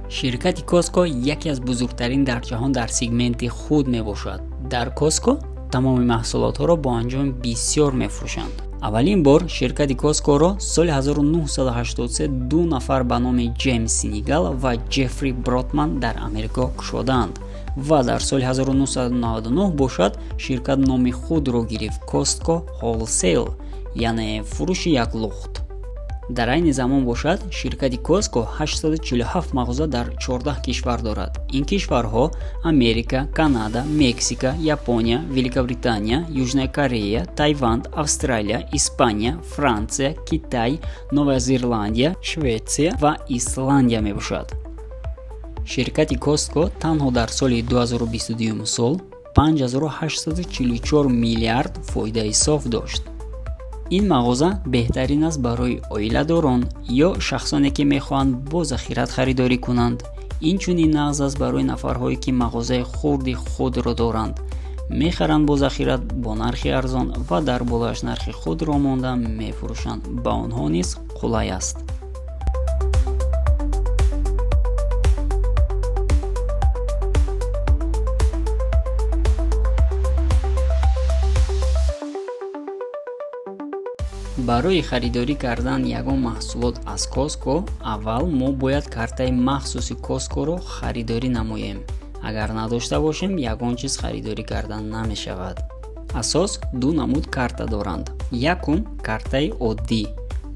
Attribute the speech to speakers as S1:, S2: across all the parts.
S1: Ширкати Коско яке аз бузургтарин дар ҷаҳон дар сегменти худ мебошад. Дар Коско тамоми маҳсулотҳоро бо анҷоми бисёр мефурӯшанд. Аввалин бор ширкати Коскоро соли 1983 ду нафар ба номи Ҷеймс Синигал ва Ҷеффри Бротман дар Амрико кушодаанд ва дар соли 1999 бошад, ширкат номи худро гирифт: Костко Холсейл, яъне фурӯши яклухт. Дар айни замон бошад, ширкати Коско 847 мағоза дар 14 кишвар дорад. Ин кишварҳо: Америка, Канада, Мексика, Япония, Великобритания, Южная Корея, Тайванд, Австралия, Испания, Франсия, Китай, Новая Зеландия, Шветсия ва Исландия мебошад. Ширкати Костко танҳо дар соли 2022 сол 5844 миллиард фоидаи соф дошт. Ин мағоза беҳтарин аст барои оиладорон ё шахсоне, ки мехоҳанд бо захират харидорӣ кунанд. Инчунин нағз аст барои нафарҳое, ки мағозаи хурди худро доранд, мехаранд бо захират бо нархи арзон ва дар болояш нархи худро монда мефурӯшанд. Ба онҳо низ қулай аст. Барои харидорӣ кардан ягон маҳсулот аз Коско аввал мо бояд картаи махсуси Коскоро харидорӣ намоем. Агар надошта бошем, ягон чиз харидорӣ кардан намешавад. Асос ду намуд карта доранд. Якум, картаи оддӣ,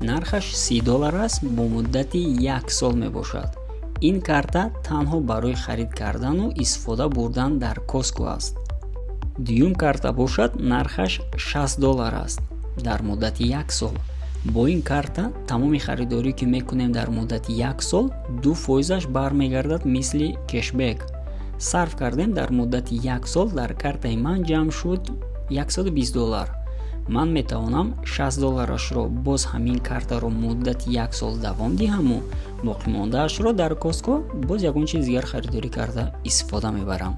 S1: нархаш 30 доллар аст, бо муддати як сол мебошад. Ин карта танҳо барои харид кардану истифода бурдан дар Коско аст. Дуюм карта бошад, нархаш 60 доллар аст дар муддати як сол. Бо ин карта тамоми харидорӣ, ки мекунем дар муддати як сол, 2 фоизаш бармегардад, мисли кешбек. Сарф кардем, дар муддати як сол дар картаи ман ҷамъ шуд 120 доллар. Ман метавонам 60 долларашро боз ҳамин картаро муддати як сол давом диҳаму боқимондаашро дар Коско боз ягон чиз дигар харидорӣ карда истифода мебарам.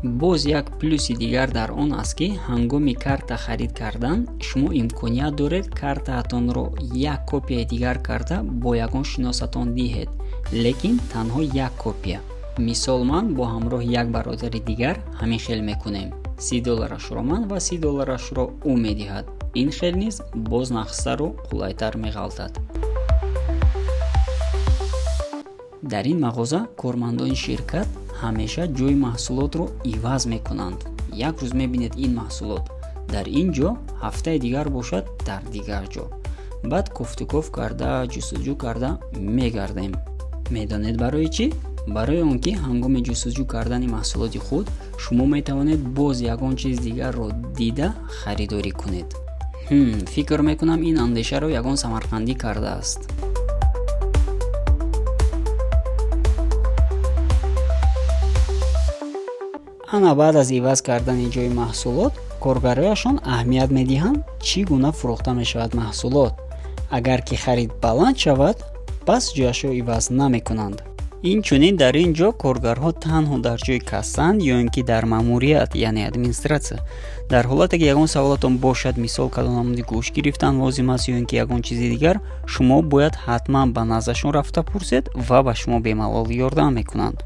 S1: Боз як плюси дигар дар он аст, ки ҳангоми карта харид кардан шумо имконият доред картаатонро як копияи дигар карда бо ягон шиносатон диҳед, лекин танҳо як копия. Мисол, ман бо ҳамроҳи як бародари дигар ҳамин хел мекунем: 30 долларашро ман ва 30 долларашро ӯ медиҳад. Ин хел низ боз нағзтару қулайтар меғалтад. Дар ин мағоза кормандони ширкат ҳамеша ҷои маҳсулотро иваз мекунанд. Як рӯз мебинед ин маҳсулот дар ин ҷо, ҳафтаи дигар бошад, дар дигар ҷо. Баъд кофтуков карда, ҷустуҷӯ карда мегардем. Медонед барои чӣ? Барои он ки ҳангоми ҷустуҷӯ кардани маҳсулоти худ шумо метавонед боз ягон чиз дигарро дида харидорӣ кунед. Фикр мекунам, ин андешаро ягон самарқандӣ кардааст. Ана, баъд аз иваз кардани ҷои маҳсулот коргарояшон аҳамият медиҳанд, чӣ гуна фурӯхта мешавад маҳсулот. Агар ки харид баланд шавад, пас ҷояшро иваз намекунанд. Инчунин дар ин ҷо коргарҳо танҳо дар ҷои кассанд ё ин ки дар маъмурият, яъне администратсия. Дар ҳолате ки ягон саволатон бошад, мисол, кадом намуди гӯшт гирифтан лозим аст ё ин ки ягон чизи дигар, шумо бояд ҳатман ба наздашон рафта пурсед ва ба шумо бемалол ёрдам мекунанд.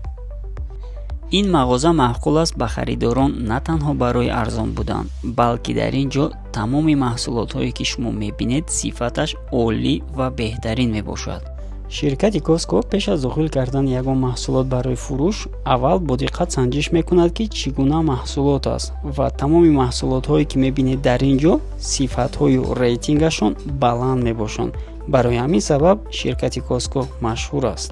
S1: Ин мағоза маъқул аст ба харидорон на танҳо барои арзон будан, балки дар ин ҷо тамоми маҳсулотҳое, ки шумо мебинед, сифаташ олӣ ва беҳтарин мебошад. Ширкати Коско пеш аз дохил кардани ягон маҳсулот барои фурӯш аввал бо диққат санҷиш мекунад, ки чӣ гуна маҳсулот аст, ва тамоми маҳсулотҳое, ки мебинед дар ин ҷо, сифатҳою рейтингашон баланд мебошанд. Барои ҳамин сабаб ширкати Коско машҳур аст.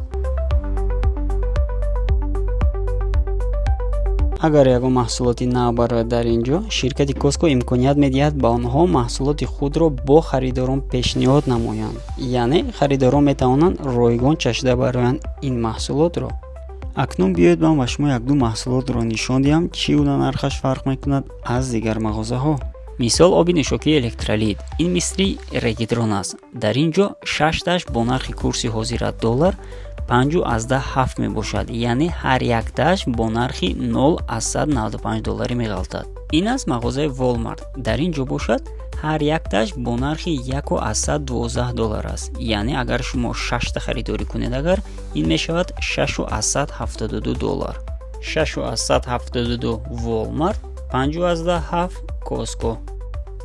S1: Агар ягон маҳсулоти нав барояд, дар ин ҷо ширкати Коско имконият медиҳад ба онҳо маҳсулоти худро бо харидорон пешниҳод намоянд, яъне харидорон метавонанд ройгон чашида бароянд ин маҳсулотро. Акнун биёед, ман ба шумо якду маҳсулотро нишон диҳам, чӣ гуна нархаш фарқ мекунад аз дигар мағозаҳо. Мисол, оби нӯшокии электролит, ин мисли регидрон аст. Дар ин ҷо шашташ бо нархи курси ҳозира доллар 5,7 мебошад, яъне ҳар яктааш бо нархи 0,95 долларӣ меғалтад. Ин аст мағозаи Волмарт. Дар ин ҷо бошад, Ҳар якташ бо нархи 1,12 доллар аст. Яъне агар шумо шашта харидорӣ кунед, агар ин мешавад 6,72 доллар. 6,72 Волмарт, 5,7 Коско.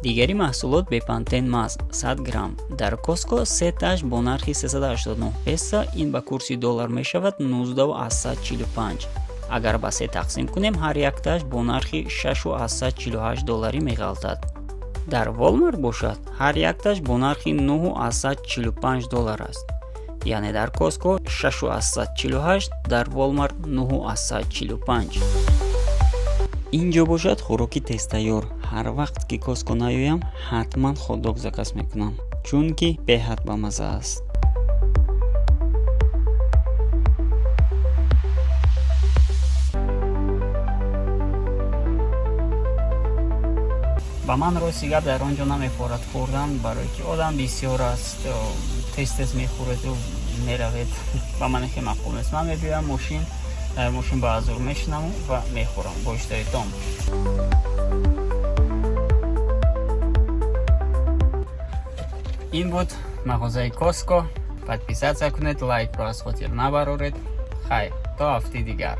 S1: Дигари маҳсулот Бепантен маз 100 грамм. Дар Коско сеташ бо нархи 389 песо, ин ба курси доллар мешавад 19,45. Агар ба се тақсим кунем, ҳар якташ бо нархи 6,48 долларӣ меғалтад. Дар Волмарт бошад, ҳар якташ бо нархи 9,45 доллар аст. Яъне дар Коско 6,48, дар Волмарт 9,45. Ин ҷо бошад хӯроки тезтайёр. Ҳар вақт ки Коско наёям, ҳатман хотдог заказ мекунам, чунки беҳад бамазза аст. Ба ман, рости гап, дар он ҷо намефорад хӯрдан, барое ки одам бисёр аст, тез тез мехӯреду меравед. Ба ман хеле маъқул нест. Ман мебиёям мошин, дар мошин ба азур мешинаму ва мехӯрам бо иштиҳои. Ин буд мағозаи Коско. Подписаться кунед, лайкро аз хотир набароред. Хайр, то ҳафтаи дигар.